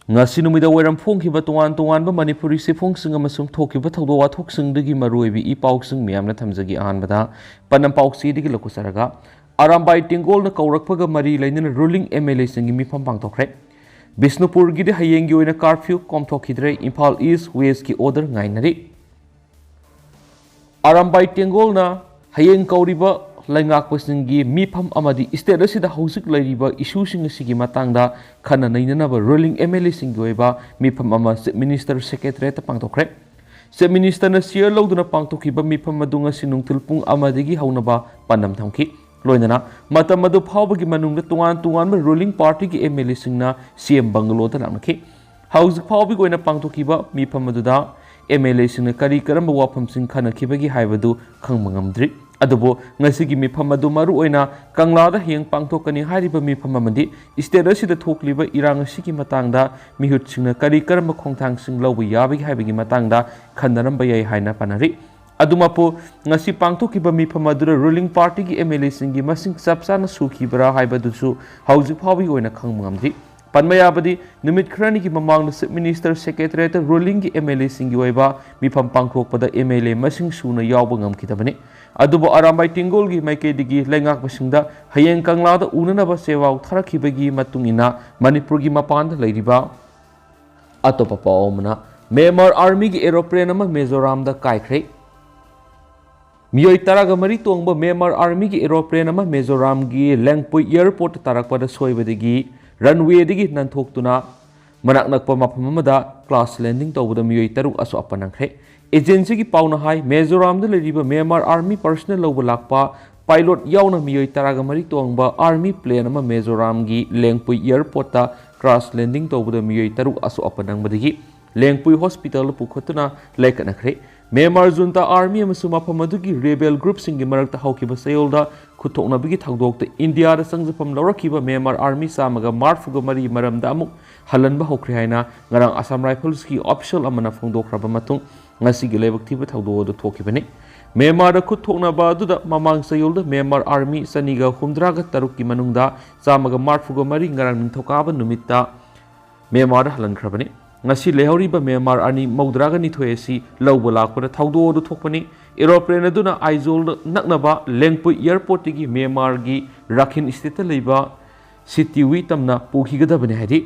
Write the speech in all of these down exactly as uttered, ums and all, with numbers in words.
ꯉꯁꯤ ꯅꯨꯃꯤꯗꯥꯡ ꯋꯥꯏꯔꯝ ꯐꯣꯡꯈꯤꯕ ꯇꯣꯉꯥꯟ ꯇꯣꯉꯥꯟꯕ ꯃꯅꯤꯄꯨꯔꯤ ꯆꯦꯐꯣꯡꯁꯤꯡ ꯑꯃꯁꯨꯡ ꯊꯣꯛꯈꯤꯕ ꯊꯧꯗꯣꯛ ꯋꯥꯊꯣꯛꯁꯤꯡꯗꯒꯤ ꯃꯔꯨꯑꯣꯏꯕ ꯏ ꯄꯥꯎꯁꯤꯡ ꯃꯌꯥꯝꯅ ꯊꯝꯖꯒꯦ꯫ ꯑꯍꯥꯟꯕꯗ ꯄꯅꯝ ꯄꯥꯎꯆꯦꯗꯒꯤ ꯂꯧꯈꯠꯆꯔꯒ, ꯑꯔꯥꯝꯕꯥꯏ ꯇꯦꯡꯒꯣꯜꯅ ꯀꯧꯔꯛꯄꯒ ꯃꯔꯤ ꯂꯩꯅꯅ ꯔꯨꯂꯤꯡ ꯑꯦꯝ ꯑꯦꯜ ꯑꯦꯁꯤꯡꯒꯤ ꯃꯤꯐꯝ ꯄꯥꯡꯊꯣꯛꯈ꯭ꯔꯦ꯫ ꯕꯤꯁꯅꯨꯄꯨꯔꯒꯤꯗꯤ ꯍꯌꯦꯡꯒꯤ ꯑꯣꯏꯅ ꯀꯥꯔꯐ꯭ꯌꯨ ꯀꯣꯝꯊꯣꯛꯈꯤꯗ꯭ꯔꯦ꯫ ꯏꯝꯐꯥꯜ ꯏꯁ ꯋꯦꯁꯀꯤ ꯑꯣꯔꯗꯔ ꯉꯥꯏꯅꯔꯤ꯫ ꯑꯔꯥꯝꯕꯥꯏ ꯇꯦꯡꯒꯣꯜꯅ ꯍꯌꯦꯡ ꯀꯧꯔꯤꯕ ꯂꯩꯉꯥꯛꯄꯁꯤꯡꯒꯤ ꯃꯤꯐꯝ ꯑꯃꯗꯤ ꯁ꯭ꯇꯦꯠ ꯑꯁꯤꯗ ꯍꯧꯖꯤꯛ ꯂꯩꯔꯤꯕ ꯏꯁꯨꯁꯤꯡ ꯑꯁꯤꯒꯤ ꯃꯇꯥꯡꯗ ꯈꯟꯅ ꯅꯩꯅꯅꯕ ꯔꯨꯂꯤꯡ ꯑꯦꯝ ꯑꯦꯜ ꯑꯦꯁꯤꯡꯒꯤ ꯑꯣꯏꯕ ꯃꯤꯐꯝ ꯑꯃ ꯆꯤꯐ ꯃꯤꯅꯤꯁꯇꯔ ꯁꯦꯀ꯭ꯔꯦꯇꯔꯤꯌꯦꯠꯇ ꯄꯥꯡꯊꯣꯛꯈ꯭ꯔꯦ꯫ ꯆꯤꯐ ꯃꯤꯅꯤꯁꯇꯔꯅ ꯆꯤꯌꯔ ꯂꯧꯗꯨꯅ ꯄꯥꯡꯊꯣꯛꯈꯤꯕ ꯃꯤꯐꯝ ꯑꯗꯨ ꯉꯁꯤ ꯅꯨꯡꯊꯤꯜ ꯄꯨꯡ ꯑꯃꯗꯒꯤ ꯍꯧꯅꯕ ꯄꯥꯟꯗꯝ ꯊꯝꯈꯤ꯫ ꯂꯣꯏꯅꯅ ꯃꯇꯝ ꯑꯗꯨ ꯐꯥꯎꯕꯒꯤ ꯃꯅꯨꯡꯗ ꯇꯣꯉꯥꯟ ꯇꯣꯉꯥꯟꯕ ꯔꯨꯂꯤꯡ ꯄꯥꯔꯇꯤꯒꯤ ꯑꯦꯝ ꯑꯦꯜ ꯑꯦꯁꯤꯡꯅ ꯁꯤ ꯑꯦꯝ ꯕꯪꯒꯂꯣꯗ ꯂꯥꯛꯅꯈꯤ꯫ ꯍꯧꯖꯤꯛ ꯐꯥꯎꯕꯒꯤ ꯑꯣꯏꯅ ꯄꯥꯡꯊꯣꯛꯈꯤꯕ ꯃꯤꯐꯝ ꯑꯗꯨꯗ ꯑꯦꯝ ꯑꯦꯜ ꯑꯦꯁꯤꯡꯅ ꯀꯔꯤ ꯀꯔꯝꯕ ꯋꯥꯐꯝꯁꯤꯡ ꯈꯟꯅꯈꯤꯕꯒꯦ ꯍꯥꯏꯕꯗꯨ ꯈꯪꯕ ꯉꯝꯗ꯭ꯔꯤ꯫ ꯑꯗꯨꯕꯨ ꯉꯁꯤꯒꯤ ꯃꯤꯐꯝ ꯑꯗꯨ ꯃꯔꯨ ꯑꯣꯏꯅ ꯀꯪꯂꯥꯗ ꯍꯌꯦꯡ ꯄꯥꯡꯊꯣꯛꯀꯅꯤ ꯍꯥꯏꯔꯤꯕ ꯃꯤꯐꯝ ꯑꯃꯗꯤ ꯁ꯭ꯇꯦꯠ ꯑꯁꯤꯗ ꯊꯣꯛꯂꯤꯕ ꯏꯔꯥꯡ ꯑꯁꯤꯒꯤ ꯃꯇꯥꯡꯗ ꯃꯤꯍꯨꯠꯁꯤꯡꯅ ꯀꯔꯤ ꯀꯔꯝꯕ ꯈꯣꯡꯊꯥꯡꯁꯤꯡ ꯂꯧꯕ ꯌꯥꯕꯒꯦ ꯍꯥꯏꯕꯒꯤ ꯃꯇꯥꯡꯗ ꯈꯟꯅꯔꯝꯕ ꯌꯥꯏ ꯍꯥꯏꯅ ꯄꯥꯅꯔꯤ꯫ ꯑꯗꯨꯃꯛꯄꯨ, ꯉꯁꯤ ꯄꯥꯡꯊꯣꯛꯈꯤꯕ ꯃꯤꯐꯝ ꯑꯗꯨꯗ ꯔꯨꯂꯤꯡ ꯄꯥꯔꯇꯤꯒꯤ ꯑꯦꯝ ꯑꯦꯜ ꯑꯦꯁꯤꯡꯒꯤ ꯃꯁꯤꯡ ꯆꯞ ꯆꯥꯅ ꯁꯨꯈꯤꯕ꯭ꯔꯥ ꯍꯥꯏꯕꯗꯨꯁꯨ ꯍꯧꯖꯤꯛ ꯐꯥꯎꯕꯒꯤ ꯑꯣꯏꯅ ꯈꯪꯕ ꯉꯝꯗ꯭ꯔꯤ꯫ ꯄꯟꯕ ꯌꯥꯕꯗꯤ, ꯅꯨꯃꯤꯠ ꯈꯔꯅꯤꯒꯤ ꯃꯃꯥꯡꯗ ꯆꯤꯐ ꯃꯤꯅꯤꯁꯇꯔ ꯁꯦꯀ꯭ꯔꯦꯇꯔꯤꯌꯦꯠꯇ ꯔꯨꯂꯤꯡꯒꯤ ꯑꯦꯝ ꯑꯦꯜ ꯑꯦꯁꯤꯡꯒꯤ ꯑꯣꯏꯕ ꯃꯤꯐꯝ ꯄꯥꯡꯊꯣꯛꯄꯗ ꯑꯦꯝ ꯑꯦꯜ ꯑꯦ ꯃꯁꯤꯡ ꯁꯨꯅ ꯌꯥꯎꯕ ꯉꯝꯈꯤꯗꯕꯅꯤ꯫ ꯑꯗꯨꯕꯨ ꯑꯔꯥꯝꯕꯥꯏ ꯇꯦꯡꯒꯣꯜꯒꯤ ꯃꯥꯏꯀꯩꯗꯒꯤ ꯂꯩꯉꯥꯛꯄꯁꯤꯡꯗ ꯍꯌꯦꯡ ꯀꯪꯂꯥꯗ ꯎꯅꯅꯕ ꯆꯦꯋꯥꯎ ꯊꯥꯔꯛꯈꯤꯕꯒꯤ ꯃꯇꯨꯡ ꯏꯟꯅ ꯃꯅꯤꯄꯨꯔꯒꯤ ꯃꯄꯥꯟꯗ ꯂꯩꯔꯤꯕ ꯑꯇꯣꯞꯄ ꯄꯥꯎ ꯑꯃꯅ, ꯃ꯭ꯌꯥꯟꯃꯥꯔ ꯑꯥꯔꯃꯤꯒꯤ ꯑꯦꯔꯣꯄ꯭ꯂꯦꯟ ꯑꯃ ꯃꯤꯖꯣꯔꯥꯝꯗ ꯀꯥꯏꯈ꯭ꯔꯦ꯫ ꯃꯤꯑꯣꯏ ꯇꯔꯥꯒ ꯃꯔꯤ ꯇꯣꯡꯕ ꯃ꯭ꯌꯥꯟꯃꯥꯔ ꯑꯥꯔꯃꯤꯒꯤ ꯑꯦꯔꯣꯄ꯭ꯂꯦꯟ ꯑꯃ ꯃꯤꯖꯣꯔꯥꯝꯒꯤ ꯂꯦꯡꯄꯨꯏ ꯑꯦꯌꯔꯄꯣꯔꯠꯇ ꯇꯥꯔꯛꯄꯗ ꯁꯣꯏꯕꯗꯒꯤ ꯔꯟꯋꯦꯗꯒꯤ ꯅꯥꯟꯊꯣꯛꯇꯨꯅ ꯃꯅꯥꯛ ꯅꯛꯄ ꯃꯐꯝ ꯑꯃꯗ ꯀ꯭ꯔꯥꯁ ꯂꯦꯟꯗꯤꯡ ꯇꯧꯕꯗ ꯃꯤꯑꯣꯏ ꯇꯔꯨꯛ ꯑꯁꯣꯛ ꯑꯄꯟ ꯅꯪꯈ꯭ꯔꯦ꯫ ꯑꯦꯖꯦꯟꯁꯤꯒꯤ ꯄꯥꯎꯅ ꯍꯥꯏ, ꯃꯤꯖꯣꯔꯥꯝꯗ ꯂꯩꯔꯤꯕ ꯃ꯭ꯌꯥꯟꯃꯥꯔ ꯑꯥꯔꯃꯤ ꯄꯔꯁꯅꯦꯜ ꯂꯧꯕ ꯂꯥꯛꯄ ꯄꯥꯏꯂꯣꯠ ꯌꯥꯎꯅ ꯃꯤꯑꯣꯏ ꯇꯔꯥꯒ ꯃꯔꯤ ꯇꯣꯡꯕ ꯑꯥꯔꯃꯤ ꯄ꯭ꯂꯦꯟ ꯑꯃ ꯃꯤꯖꯣꯔꯥꯝꯒꯤ ꯂꯦꯡꯄꯨꯏ ꯑꯦꯌꯔꯄꯣꯔꯠꯇ ꯀ꯭ꯔꯥꯁ ꯂꯦꯟꯗꯤꯡ ꯇꯧꯕꯗ ꯃꯤꯑꯣꯏ ꯇꯔꯨꯛ ꯑꯁꯣꯛ ꯑꯄꯟ ꯅꯪꯕꯗꯒꯤ ꯂꯦꯡꯄꯨꯏ ꯍꯣꯁꯄꯤꯇꯥꯜꯗ ꯄꯨꯈꯠꯇꯨꯅ ꯂꯥꯏꯀꯠꯅꯈ꯭ꯔꯦ꯫ ꯃ꯭ꯌꯥꯟꯃꯥꯔ ꯖꯨꯟꯇꯥ ꯑꯥꯔꯃꯤ ꯑꯃꯁꯨꯡ ꯃꯐꯝ ꯑꯗꯨꯒꯤ ꯔꯦꯕꯦꯜ ꯒ꯭ꯔꯨꯞꯁꯤꯡꯒꯤ ꯃꯔꯛꯇ ꯍꯧꯈꯤꯕ ꯆꯌꯣꯜꯗ ꯈꯨꯠꯊꯣꯛꯅꯕꯒꯤ ꯊꯧꯗꯣꯛꯇ ꯏꯟꯗꯤꯌꯥꯗ ꯆꯪꯖꯐꯝ ꯂꯧꯔꯛꯈꯤꯕ ꯃ꯭ꯌꯥꯟꯃꯥꯔ ꯑꯥꯔꯃꯤ ꯆꯥꯝꯃꯒ ꯃꯔꯤꯐꯨꯒ ꯃꯔꯤ ꯃꯔꯝꯗ ꯑꯃꯨꯛ ꯍꯜꯍꯟꯕ ꯍꯧꯈ꯭ꯔꯦ ꯍꯥꯏꯅ ꯉꯔꯥꯡ ꯑꯁꯥꯝ ꯔꯥꯏꯐꯜꯁꯀꯤ ꯑꯣꯐꯤꯁꯤꯌꯦꯜ ꯑꯃꯅ ꯐꯣꯡꯗꯣꯛꯈ꯭ꯔꯕ ꯃꯇꯨꯡ ꯉꯁꯤꯒꯤ ꯂꯥꯏꯕꯛ ꯊꯤꯕ ꯊꯧꯗꯣꯛ ꯑꯗꯨ ꯊꯣꯛꯈꯤꯕꯅꯤ꯫ ꯃ꯭ꯌꯥꯟꯃꯥꯔꯗ ꯈꯨꯠ ꯊꯣꯛꯅꯕ ꯑꯗꯨꯗ ꯃꯃꯥꯡ ꯆꯌꯣꯜꯗ ꯃ꯭ꯌꯥꯟꯃꯥꯔ ꯑꯥꯔꯃꯤ ꯆꯅꯤꯒ ꯍꯨꯝꯗ꯭ꯔꯥꯒ ꯇꯔꯨꯛꯀꯤ ꯃꯅꯨꯡꯗ ꯆꯥꯝꯃꯒ ꯃꯔꯤꯐꯨꯒ ꯃꯔꯤ ꯉꯔꯥꯡ ꯅꯤꯡꯊꯧꯀꯥꯕ ꯅꯨꯃꯤꯠꯇ ꯃ꯭ꯌꯥꯟꯃꯥꯔꯗ ꯍꯜꯍꯟꯈ꯭ꯔꯕꯅꯤ꯫ ꯉꯁꯤ ꯂꯩꯍꯧꯔꯤꯕ ꯃ꯭ꯌꯥꯟꯃꯥꯔ ꯑꯅꯤ ꯃꯧꯗ꯭ꯔꯥꯒ ꯅꯤꯊꯣꯏ ꯑꯁꯤ ꯂꯧꯕ ꯂꯥꯛꯄꯗ ꯊꯧꯗꯣꯛ ꯑꯗꯨ ꯊꯣꯛꯄꯅꯤ꯫ ꯑꯦꯔꯣꯄ꯭ꯂꯦꯟ ꯑꯗꯨꯅ ꯑꯥꯏꯖꯣꯜꯗ ꯅꯛꯅꯕ ꯂꯦꯡꯄꯨꯏ ꯑꯦꯌꯔꯄꯣꯔꯠꯇꯒꯤ ꯃ꯭ꯌꯥꯟꯃꯥꯔꯒꯤ ꯔꯥꯈꯤꯟ ꯁ꯭ꯇꯦꯠꯇ ꯂꯩꯕ ꯁꯤꯇꯤꯋꯤ ꯇꯝꯅ ꯄꯨꯈꯤꯒꯗꯕꯅꯤ ꯍꯥꯏꯔꯤ꯫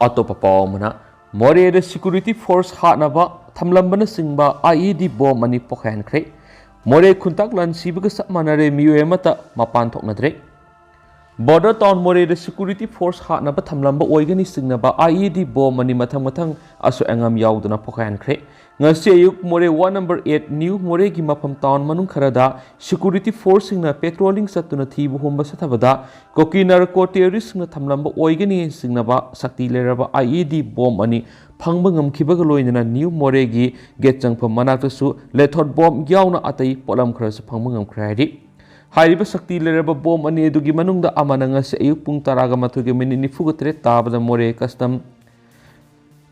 ꯑꯇꯣꯞꯄ ꯄꯥꯎ ꯑꯃꯅ, ꯃꯣꯔꯦꯗ ꯁꯦꯀ꯭ꯌꯨꯔꯤꯇꯤ ꯐꯣꯔꯁ ꯍꯥꯠꯅꯕ ꯊꯝꯂꯝꯕꯅꯆꯤꯡꯕ ꯑꯥꯏ ꯏ ꯗꯤ ꯕꯣꯝ ꯑꯅꯤ ꯄꯣꯈꯥꯏꯍꯟꯈ꯭ꯔꯦ꯫ ꯃꯣꯔꯦ ꯈꯨꯟꯇꯥꯛ ꯂꯥꯟꯁꯤꯕꯒ ꯆꯞ ꯃꯥꯟꯅꯔꯦ, ꯃꯤꯑꯣꯏ ꯑꯃꯠꯇ ꯃꯄꯥꯟ ꯊꯣꯛꯅꯗ꯭ꯔꯦ꯫ ꯕꯣꯔꯗꯔ ꯇꯥꯎꯟ ꯃꯣꯔꯦꯗ ꯁꯦꯀ꯭ꯌꯨꯔꯤꯇꯤ ꯐꯣꯔꯁ ꯍꯥꯠꯅꯕ ꯊꯝꯂꯝꯕ ꯑꯣꯏꯒꯅꯤ ꯆꯤꯡꯅꯕ ꯑꯥꯏ ꯏ ꯗꯤ ꯕꯣꯝ ꯑꯅꯤ ꯃꯊꯪ ꯃꯊꯪ ꯑꯁꯣꯏ ꯑꯉꯥꯝ ꯌꯥꯎꯗꯅ ꯄꯣꯈꯥꯏꯍꯟꯈ꯭ꯔꯦ꯫ ꯉꯁꯤ ꯑꯌꯨꯛ ꯃꯣꯔꯦ ꯋꯥꯔꯗ ꯅꯝꯕꯔ ꯑꯩꯠ ꯅ꯭ꯌꯨ ꯃꯣꯔꯦꯒꯤ ꯃꯐꯝ ꯇꯥꯎꯟ ꯃꯅꯨꯡ ꯈꯔꯗ ꯁꯦꯀ꯭ꯌꯨꯔꯤꯇꯤ ꯐꯣꯔꯁꯁꯤꯡꯅ ꯄꯦꯇ꯭ꯔꯣꯂꯤꯡ ꯆꯠꯇꯨꯅ ꯊꯤꯕ ꯍꯨꯝꯕ ꯆꯠꯊꯕꯗ ꯀꯨꯀꯤ ꯅꯥꯔꯀꯣ ꯇꯦꯔꯣꯔꯤꯁꯁꯤꯡꯅ ꯊꯝꯂꯝꯕ ꯑꯣꯏꯒꯅꯤ ꯆꯤꯡꯅꯕ ꯁꯛꯇꯤ ꯂꯩꯔꯕ ꯑꯥꯏ ꯏ ꯗꯤ ꯕꯣꯝ ꯑꯅꯤ ꯐꯪꯕ ꯉꯝꯈꯤꯕꯒ ꯂꯣꯏꯅꯅ ꯅ꯭ꯌꯨ ꯃꯣꯔꯦꯒꯤ ꯒꯦꯠ ꯆꯪꯐꯝ ꯃꯅꯥꯛꯇꯁꯨ ꯂꯦꯊꯣꯠ ꯕꯣꯝ ꯌꯥꯎꯅ ꯑꯇꯩ ꯄꯣꯠꯂꯝ ꯈꯔꯁꯨ ꯐꯪꯕ ꯉꯝꯈ꯭ꯔꯦ ꯍꯥꯏꯔꯤ꯫ ꯍꯥꯏꯔꯤꯕ ꯁꯛꯇꯤ ꯂꯩꯔꯕ ꯕꯣꯝ ꯑꯅꯤ ꯑꯗꯨꯒꯤ ꯃꯅꯨꯡꯗ ꯑꯃꯅ ꯉꯁꯤ ꯑꯌꯨꯛ ꯄꯨꯡ ꯇꯔꯥꯒ ꯃꯥꯊꯣꯏꯒ ꯃꯤꯅꯤꯠ ꯅꯤꯐꯨꯒ ꯇꯔꯦꯠ ꯇꯥꯕꯗ ꯃꯣꯔꯦ ꯀꯁꯇꯝ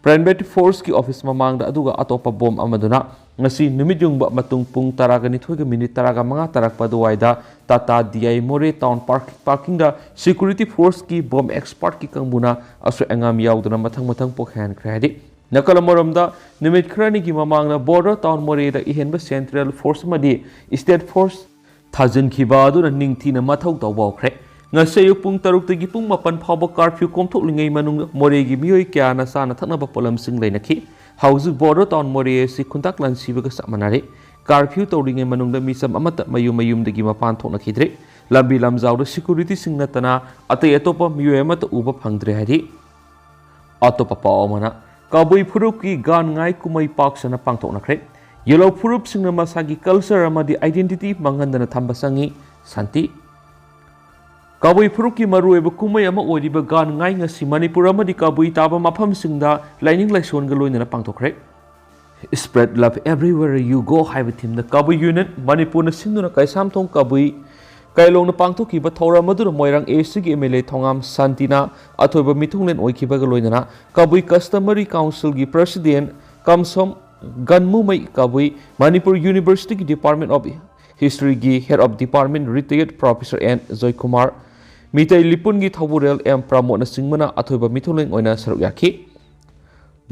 ꯄ꯭ꯔꯥꯏꯚꯦꯠ ꯐꯣꯔꯁꯀꯤ ꯑꯣꯐꯤꯁ ꯃꯃꯥꯡꯗ, ꯑꯗꯨꯒ ꯑꯇꯣꯞꯄ ꯕꯣꯝ ꯑꯃꯗꯨꯅ ꯉꯁꯤ ꯅꯨꯃꯤꯠ ꯌꯨꯡꯕ ꯃꯇꯨꯡ ꯄꯨꯡ ꯇꯔꯥꯒ ꯅꯤꯊꯣꯏꯒ ꯃꯤꯅꯤꯠ ꯇꯔꯥꯒ ꯃꯉꯥ ꯇꯥꯔꯛꯄ ꯑꯗꯨꯋꯥꯏꯗ ꯇꯥꯇꯥ ꯗꯤ ꯑꯥꯏ ꯃꯣꯔꯦ ꯇꯥꯎꯟ ꯄꯥꯔꯛ-, ꯄꯥꯔꯀꯤꯡꯗ ꯁꯦꯀ꯭ꯌꯨꯔꯤꯇꯤ ꯐꯣꯔꯁꯀꯤ ꯕꯣꯝ ꯑꯦꯛꯁꯄꯥꯔꯠꯀꯤ ꯀꯥꯡꯕꯨꯅ ꯑꯁꯣꯏ ꯑꯉꯥꯝ ꯌꯥꯎꯗꯅ ꯃꯊꯪ ꯃꯊꯪ ꯄꯣꯈꯥꯏꯍꯟꯈ꯭ꯔꯦ ꯍꯥꯏꯔꯤ꯫ ꯅꯥꯀꯜ ꯑꯃꯔꯣꯝꯗ, ꯅꯨꯃꯤꯠ ꯈꯔꯅꯤꯒꯤ ꯃꯃꯥꯡꯗ ꯕꯣꯔꯗꯔ ꯇꯥꯎꯟ ꯃꯣꯔꯦꯗ ꯑꯍꯦꯟꯕ ꯁꯦꯟꯇ꯭ꯔꯦꯜ ꯐꯣꯔꯁ ꯑꯃꯗꯤ ꯁ꯭ꯇꯦꯠ ꯐꯣꯔꯁ ꯊꯥꯖꯤꯟꯈꯤꯕ ꯑꯗꯨꯅ ꯅꯤꯡꯊꯤꯅ ꯃꯊꯧ ꯇꯧꯕ ꯍꯧꯈ꯭ꯔꯦ꯫ ꯉꯁꯤ ꯑꯌꯨꯛ ꯄꯨꯡ ꯇꯔꯨꯛꯇꯒꯤ ꯄꯨꯡ ꯃꯥꯄꯟ ꯐꯥꯎꯕ ꯀꯥꯔꯐ꯭ꯌꯨ ꯀꯣꯝꯊꯣꯛꯂꯤꯉꯩ ꯃꯅꯨꯡꯗ ꯃꯣꯔꯦꯒꯤ ꯃꯤꯑꯣꯏ ꯀꯌꯥꯅ ꯆꯥꯅ ꯊꯛꯅꯕ ꯄꯣꯠꯂꯝꯁꯤꯡ ꯂꯩꯅꯈꯤ꯫ ꯍꯧꯖꯤꯛ ꯕꯣꯔꯗꯔ ꯇꯥꯎꯟ ꯃꯣꯔꯦ ꯑꯁꯤ ꯈꯨꯟꯇꯥꯛ ꯂꯥꯟꯁꯤꯕꯒ ꯆꯞ ꯃꯥꯟꯅꯔꯦ꯫ ꯀꯥꯔꯐ꯭ꯌꯨ ꯇꯧꯔꯤꯉꯩ ꯃꯅꯨꯡꯗ ꯃꯤꯆꯝ ꯑꯃꯠꯇ ꯃꯌꯨꯝ ꯃꯌꯨꯝꯗꯒꯤ ꯃꯄꯥꯟ ꯊꯣꯛꯅꯈꯤꯗ꯭ꯔꯦ꯫ ꯂꯝꯕꯤ ꯂꯝꯖꯥꯎꯗ ꯁꯦꯀ꯭ꯌꯨꯔꯤꯇꯤꯁꯤꯡ ꯅꯠꯇꯅ ꯑꯇꯩ ꯑꯇꯣꯞꯄ ꯃꯤꯑꯣꯏ ꯑꯃꯠꯇ ꯎꯕ ꯐꯪꯗ꯭ꯔꯦ ꯍꯥꯏꯔꯤ꯫ ꯑꯇꯣꯞꯄ ꯄꯥꯎ ꯑꯃꯅ, ꯀꯕꯨꯏ ꯐꯨꯔꯨꯞꯀꯤ ꯒꯥꯟ ꯉꯥꯏ ꯀꯨꯝꯍꯩ ꯄꯥꯛ ꯁꯟꯅ ꯄꯥꯡꯊꯣꯛꯅꯈ꯭ꯔꯦ꯫ ꯌꯦꯜꯍꯧ ꯐꯨꯔꯨꯞꯁꯤꯡꯅ ꯃꯁꯥꯒꯤ ꯀꯜꯆꯔ ꯑꯃꯗꯤ ꯑꯥꯏꯗꯦꯟꯇꯤꯇꯤ ꯃꯥꯡꯍꯟꯗꯅ ꯊꯝꯕ ꯆꯪꯏ꯫ ꯁꯥꯟꯇꯤ꯫ ꯀꯕꯨꯏ ꯐꯨꯔꯨꯞꯀꯤ ꯃꯔꯨꯑꯣꯏꯕ ꯀꯨꯝꯍꯩ ꯑꯃ ꯑꯣꯏꯔꯤꯕ ꯒꯥꯟ ꯉꯥꯏ ꯉꯁꯤ ꯃꯅꯤꯄꯨꯔ ꯑꯃꯗꯤ ꯀꯕꯨꯏ ꯇꯥꯕ ꯃꯐꯝꯁꯤꯡꯗ ꯂꯥꯏꯅꯤꯡ ꯂꯥꯏꯁꯣꯟꯒ ꯂꯣꯏꯅꯅ ꯄꯥꯡꯊꯣꯛꯈ꯭ꯔꯦ꯫ Spread love everywhere you go ꯍꯥꯏꯕ ꯊꯤꯝꯗ ꯀꯕꯨꯏ ꯌꯨꯅꯤꯌꯟ ꯃꯅꯤꯄꯨꯔꯅ ꯁꯤꯟꯗꯨꯅ ꯀꯩꯁꯥꯝꯊꯣꯡ ꯀꯕꯨꯏ ꯀꯥꯏꯂꯣꯡꯅ ꯄꯥꯡꯊꯣꯛꯈꯤꯕ ꯊꯧꯔꯝ ꯑꯗꯨꯗ ꯃꯣꯏꯔꯥꯡ ꯑꯦ ꯁꯤꯒꯤ ꯑꯦꯝ ꯑꯦꯜ ꯑꯦ ꯊꯣꯉꯥꯝ ꯁꯥꯟꯇꯤꯅ ꯑꯊꯣꯏꯕ ꯃꯤꯊꯨꯡꯂꯦꯟ ꯑꯣꯏꯈꯤꯕꯒ ꯂꯣꯏꯅꯅ ꯀꯕꯨꯏ ꯀꯁꯇꯃꯔꯤ ꯀꯥꯎꯟꯁꯤꯜꯒꯤ ꯄ꯭ꯔꯁꯤꯗꯦꯟ ꯀꯝꯁꯣꯝ ꯒꯟꯃꯨꯃꯩ, ꯀꯕꯨꯏ ꯃꯅꯤꯄꯨꯔ ꯌꯨꯅꯤꯚꯔꯁꯤꯇꯤꯒꯤ ꯗꯤꯄꯥꯔꯠꯃꯦꯟ ꯑꯣꯐ ꯍꯤꯁꯇ꯭ꯔꯤꯒꯤ head of department retired professor N Joykumar, Meitei ꯂꯤꯄꯨꯟꯒꯤ ꯊꯧꯕꯨꯔꯦꯜ ꯑꯦꯝ ꯄ꯭ꯔꯃꯣꯗꯅꯆꯤꯡꯕꯅ ꯑꯊꯣꯏꯕ ꯃꯤꯊꯧꯂꯦꯡ ꯑꯣꯏꯅ ꯁꯔꯨꯛ ꯌꯥꯈꯤ꯫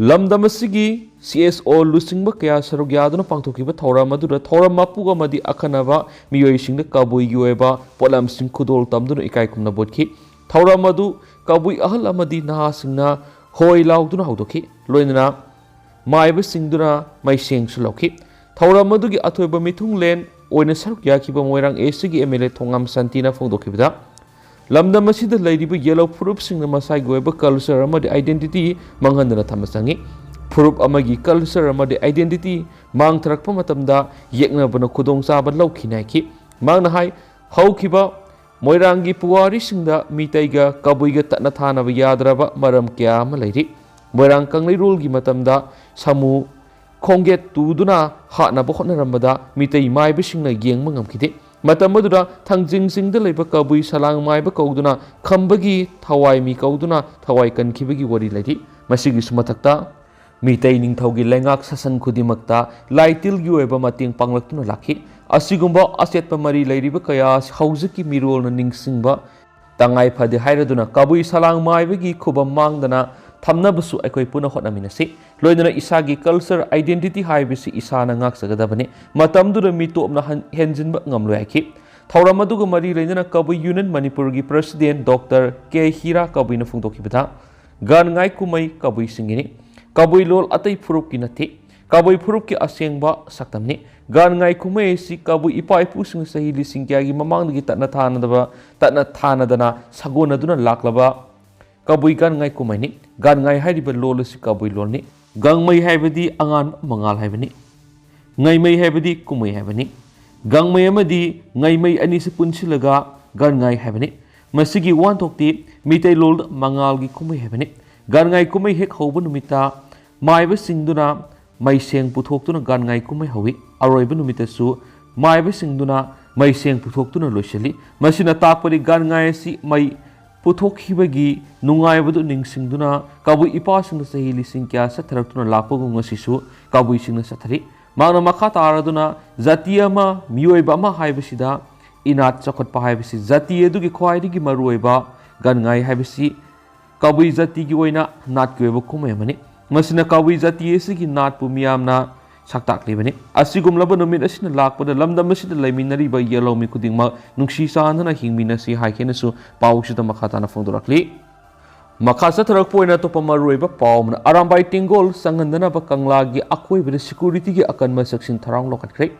ꯂꯝꯗꯝ ꯑꯁꯤꯒꯤ C S O ꯂꯨꯆꯤꯡꯕ ꯀꯌꯥ ꯁꯔꯨꯛ ꯌꯥꯗꯨꯅ ꯄꯥꯡꯊꯣꯛꯈꯤꯕ ꯊꯧꯔꯝ ꯑꯗꯨꯗ ꯊꯧꯔꯝ ꯃꯄꯨ ꯑꯃꯗꯤ ꯑꯈꯟꯅꯕ ꯃꯤꯑꯣꯏꯁꯤꯡꯗ ꯀꯕꯨꯏꯒꯤ ꯑꯣꯏꯕ ꯄꯣꯠꯂꯝꯁꯤꯡ ꯈꯨꯗꯣꯜ ꯇꯝꯗꯨꯅ ꯏꯀꯥꯏ ꯈꯨꯝꯅꯕ ꯎꯠꯈꯤ꯫ ꯊꯧꯔꯝ ꯑꯗꯨ ꯀꯕꯨꯏ ꯑꯍꯜ ꯑꯃꯗꯤ ꯅꯍꯥꯁꯤꯡꯅ ꯍꯣꯏ ꯂꯥꯎꯗꯨꯅ ꯍꯧꯗꯣꯛꯈꯤ꯫ ꯂꯣꯏꯅꯅ ꯃꯥꯏꯕꯁꯤꯡꯗꯨꯅ ꯃꯩꯁꯦꯡꯁꯨ ꯂꯧꯈꯤ꯫ ꯊꯧꯔꯝ ꯑꯗꯨꯒꯤ ꯑꯊꯣꯏꯕ ꯃꯤꯊꯨꯡꯂꯦꯟ ꯑꯣꯏꯅ ꯁꯔꯨꯛ ꯌꯥꯈꯤꯕ ꯃꯣꯏꯔꯥꯡ A C ꯒꯤ M L A ꯊꯣꯉꯥꯝ ꯁꯥꯟꯇꯤꯅ ꯐꯣꯡꯗꯣꯛꯈꯤꯕꯗ, ꯂꯝꯗꯝ ꯑꯁꯤꯗ ꯂꯩꯔꯤꯕ ꯌꯦꯜꯍꯧ ꯐꯨꯔꯨꯞꯁꯤꯡꯅ ꯃꯁꯥꯒꯤ ꯑꯣꯏꯕ culture ꯑꯃꯗꯤ identity ꯃꯥꯡꯍꯟꯗꯅ ꯊꯝꯕ ꯆꯪꯏ꯫ ꯐꯨꯔꯨꯞ ꯑꯃꯒꯤ culture ꯑꯃꯗꯤ identity ꯃꯥꯡꯊꯔꯛꯄ ꯃꯇꯝꯗ ꯌꯦꯛꯅꯕꯅ ꯈꯨꯗꯣꯡꯆꯥꯕ ꯂꯧꯈꯤꯅꯤ ꯍꯥꯏꯈꯤ꯫ ꯃꯍꯥꯛꯅ ꯍꯥꯏ, ꯍꯧꯈꯤꯕ ꯃꯣꯏꯔꯥꯡꯒꯤ ꯄꯨꯋꯥꯔꯤꯁꯤꯡꯗ ꯃꯤꯇꯩꯒ ꯀꯕꯨꯏꯒ ꯇꯠꯅ ꯊꯥꯅꯕ ꯌꯥꯗ꯭ꯔꯕ ꯃꯔꯝ ꯀꯌꯥ ꯑꯃ ꯂꯩꯔꯤ꯫ ꯃꯣꯏꯔꯥꯡ ꯀꯪꯂꯩꯔꯣꯜꯒꯤ ꯃꯇꯝꯗ ꯁꯥꯃꯨ ꯈꯣꯡꯒꯦꯠ ꯇꯨꯗꯨꯅ ꯍꯥꯠꯅꯕ ꯍꯣꯠꯅꯔꯝꯕꯗ ꯃꯤꯇꯩ ꯃꯥꯏꯕꯁꯤꯡꯅ ꯌꯦꯡꯕ ꯉꯝꯈꯤꯗꯦ꯫ ꯃꯇꯝ ꯑꯗꯨꯗ ꯊꯥꯡꯖꯤꯡ ꯆꯤꯡꯗ ꯂꯩꯕ ꯀꯕꯨꯏ ꯁꯂꯥꯡ ꯃꯥꯏꯕ ꯀꯧꯗꯨꯅ ꯈꯝꯕꯒꯤ ꯊꯋꯥꯏ ꯃꯤ ꯀꯧꯗꯨꯅ ꯊꯋꯥꯏ ꯀꯟꯈꯤꯕꯒꯤ ꯋꯥꯔꯤ ꯂꯩꯔꯤ꯫ ꯃꯁꯤꯒꯤꯁꯨ ꯃꯊꯛꯇ ꯃꯤꯇꯩ ꯅꯤꯡꯊꯧꯒꯤ ꯂꯩꯉꯥꯛ ꯁꯥꯁꯟ ꯈꯨꯗꯤꯡꯃꯛꯇ ꯂꯥꯏꯇꯤꯜꯒꯤ ꯑꯣꯏꯕ ꯃꯇꯦꯡ ꯄꯥꯡꯂꯛꯇꯨꯅ ꯂꯥꯛꯈꯤ꯫ ꯑꯁꯤꯒꯨꯝꯕ ꯑꯆꯦꯠꯄ ꯃꯔꯤ ꯂꯩꯔꯤꯕ ꯀꯌꯥ ꯑꯁꯤ ꯍꯧꯖꯤꯛꯀꯤ ꯃꯤꯔꯣꯜꯅ ꯅꯤꯡꯁꯤꯡꯕ ꯇꯉꯥꯏ ꯐꯗꯦ ꯍꯥꯏꯔꯗꯨꯅ ꯀꯕꯨꯏ ꯁꯂꯥꯡ ꯃꯥꯏꯕꯒꯤ ꯈꯨꯕꯝ ꯃꯥꯡꯗꯅ ꯊꯝꯅꯕꯁꯨ ꯑꯩꯈꯣꯏ ꯄꯨꯟꯅ ꯍꯣꯠꯅꯃꯤꯟꯅꯁꯤ꯫ ꯂꯣꯏꯅꯅ ꯏꯁꯥꯒꯤ culture identity ꯍꯥꯏꯕꯁꯤ ꯏꯁꯥꯅ ꯉꯥꯛꯆꯒꯗꯕꯅꯤ꯫ ꯃꯇꯝꯗꯨꯗ ꯃꯤꯇꯣꯞꯅ ꯍꯟ-, ꯍꯦꯟꯖꯤꯟꯕ ꯉꯝꯂꯣꯏ ꯍꯥꯏꯈꯤ꯫ ꯊꯧꯔꯝ ꯑꯗꯨꯒ ꯃꯔꯤ ꯂꯩꯅꯅ ꯀꯕꯨꯏ Union ꯃꯅꯤꯄꯨꯔꯒꯤ President Doctor K ꯍꯤꯔꯥ ꯀꯕꯨꯏꯅ ꯐꯣꯡꯗꯣꯛꯈꯤꯕꯗ, ꯒꯥꯟꯉꯥꯏ ꯀꯨꯝꯍꯩ ꯀꯕꯨꯏꯁꯤꯡꯒꯤꯅꯤ꯫ ꯀꯕꯨꯏ ꯂꯣꯜ ꯑꯇꯩ ꯐꯨꯔꯨꯞꯀꯤ ꯅꯠꯇꯦ꯫ ꯀꯕꯨꯏ ꯐꯨꯔꯨꯞꯀꯤ ꯑꯁꯦꯡꯕ ꯁꯛꯇꯝꯅꯤ꯫ ꯒꯥꯟꯉꯥꯏ ꯀꯨꯝꯍꯩ ꯑꯁꯤ ꯀꯕꯨꯏ ꯏꯄꯥ ꯏꯄꯨꯁꯤꯡꯅ ꯆꯍꯤ ꯂꯤꯁꯤꯡ ꯀꯌꯥꯒꯤ ꯃꯃꯥꯡꯗꯒꯤ ꯇꯠꯅ ꯊꯥꯅꯗꯕ, ꯇꯠꯅ ꯊꯥꯅꯗꯅ ꯁꯥꯒꯣꯟꯅꯗꯨꯅ ꯂꯥꯛꯂꯕ ꯀꯕꯨꯏ ꯒꯥꯟꯉꯥꯏ ꯀꯨꯝꯍꯩꯅꯤ꯫ ꯒꯥꯟꯉꯥꯏ ꯍꯥꯏꯔꯤꯕ ꯂꯣꯜ ꯑꯁꯤ ꯀꯕꯨꯏ ꯂꯣꯜꯅꯤ꯫ ꯒꯥꯡꯃꯩ ꯍꯥꯏꯕꯗꯤ ꯑꯉꯥꯟꯕ ꯃꯉꯥꯜ ꯍꯥꯏꯕꯅꯤ꯫ ꯉꯥꯏꯃꯩ ꯍꯥꯏꯕꯗꯤ ꯀꯨꯝꯍꯩ ꯍꯥꯏꯕꯅꯤ꯫ ꯒꯥꯡꯃꯩ ꯑꯃꯗꯤ ꯉꯥꯏꯃꯩ ꯑꯅꯤꯁꯤ ꯄꯨꯟꯁꯤꯜꯂꯒ ꯒꯥꯟꯉꯥꯏ ꯍꯥꯏꯕꯅꯤ꯫ ꯃꯁꯤꯒꯤ ꯋꯥꯍꯟꯊꯣꯛꯇꯤ ꯃꯤꯇꯩꯂꯣꯜꯗ ꯃꯉꯥꯜꯒꯤ ꯀꯨꯝꯍꯩ ꯍꯥꯏꯕꯅꯤ꯫ ꯒꯥꯟꯉꯥꯏ ꯀꯨꯝꯍꯩ ꯍꯦꯛ ꯍꯧꯕ ꯅꯨꯃꯤꯠꯇ ꯃꯥꯏꯕꯁꯤꯡꯗꯨꯅ ꯃꯩꯁꯦꯡ ꯄꯨꯊꯣꯛꯇꯨꯅ ꯒꯥꯟꯉꯥꯏ ꯀꯨꯝꯍꯩ ꯍꯧꯏ꯫ ꯑꯔꯣꯏꯕ ꯅꯨꯃꯤꯠꯇꯁꯨ ꯃꯥꯏꯕꯁꯤꯡꯗꯨꯅ ꯃꯩꯁꯦꯡ ꯄꯨꯊꯣꯛꯇꯨꯅ ꯂꯣꯏꯁꯤꯜꯂꯤ꯫ ꯃꯁꯤꯅ ꯇꯥꯛꯄꯗꯤ ꯒꯥꯟꯉꯥꯏ ꯑꯁꯤ ꯃꯩ ꯄꯨꯊꯣꯛꯈꯤꯕꯒꯤ ꯅꯨꯡꯉꯥꯏꯕꯗꯨ ꯅꯤꯡꯁꯤꯡꯗꯨꯅ ꯀꯕꯨꯏ ꯏꯄꯥꯁꯤꯡꯅ ꯆꯍꯤ ꯂꯤꯁꯤꯡ ꯀꯌꯥ ꯆꯠꯊꯔꯛꯇꯨꯅ ꯂꯥꯛꯄꯒꯨꯝ ꯉꯁꯤꯁꯨ ꯀꯕꯨꯏꯁꯤꯡꯅ ꯆꯠꯊꯔꯤ꯫ ꯃꯍꯥꯛꯅ ꯃꯈꯥ ꯇꯥꯔꯗꯨꯅ ꯖꯥꯇꯤ ꯑꯃ, ꯃꯤꯑꯣꯏꯕ ꯑꯃ ꯍꯥꯏꯕꯁꯤꯗ ꯏꯅꯥꯠ ꯆꯥꯎꯈꯠꯄ ꯍꯥꯏꯕꯁꯤ ꯖꯥꯇꯤ ꯑꯗꯨꯒꯤ ꯈ꯭ꯋꯥꯏꯗꯒꯤ ꯃꯔꯨꯑꯣꯏꯕ ꯒꯥꯟꯉꯥꯏ ꯍꯥꯏꯕꯁꯤ ꯀꯕꯨꯏ ꯖꯥꯇꯤꯒꯤ ꯑꯣꯏꯅ ꯅꯥꯠꯀꯤ ꯑꯣꯏꯕ ꯀꯨꯝꯍꯩ ꯑꯃꯅꯤ꯫ ꯃꯁꯤꯅ ꯀꯕꯨꯏ ꯖꯥꯇꯤ ꯑꯁꯤꯒꯤ ꯅꯥꯠꯄꯨ ꯃꯤꯌꯥꯝꯅ ꯁꯛꯇꯥꯛꯂꯤꯕꯅꯤ꯫ ꯑꯁꯤꯒꯨꯝꯂꯕ ꯅꯨꯃꯤꯠ ꯑꯁꯤꯅ ꯂꯥꯛꯄꯗ ꯂꯝꯗꯝ ꯑꯁꯤꯗ ꯂꯩꯃꯤꯟꯅꯔꯤꯕ ꯌꯦꯜꯍꯧꯃꯤ ꯈꯨꯗꯤꯡꯃꯛ ꯅꯨꯡꯁꯤ ꯆꯥꯟꯅꯅ ꯍꯤꯡꯃꯤꯟꯅꯁꯤ ꯍꯥꯏꯈꯤꯅꯁꯨ ꯄꯥꯎꯁꯤꯗ ꯃꯈꯥ ꯇꯥꯅ ꯐꯣꯡꯗꯣꯔꯛꯂꯤ꯫ ꯃꯈꯥ ꯆꯠꯊꯔꯛꯄ ꯑꯣꯏꯅ ꯑꯇꯣꯞꯄ ꯃꯔꯨꯑꯣꯏꯕ ꯄꯥꯎ ꯑꯃꯅ, ꯑꯔꯥꯝꯕꯥꯏ ꯇꯦꯡꯒꯣꯜ ꯆꯪꯍꯟꯗꯅꯕ ꯀꯪꯂꯥꯒꯤ ꯑꯀꯣꯏꯕꯗ ꯁꯦꯀ꯭ꯌꯨꯔꯤꯇꯤꯒꯤ ꯑꯀꯟꯕ ꯆꯦꯛꯁꯤꯟ ꯊꯧꯔꯥꯡ ꯂꯧꯈꯠꯈ꯭ꯔꯦ꯫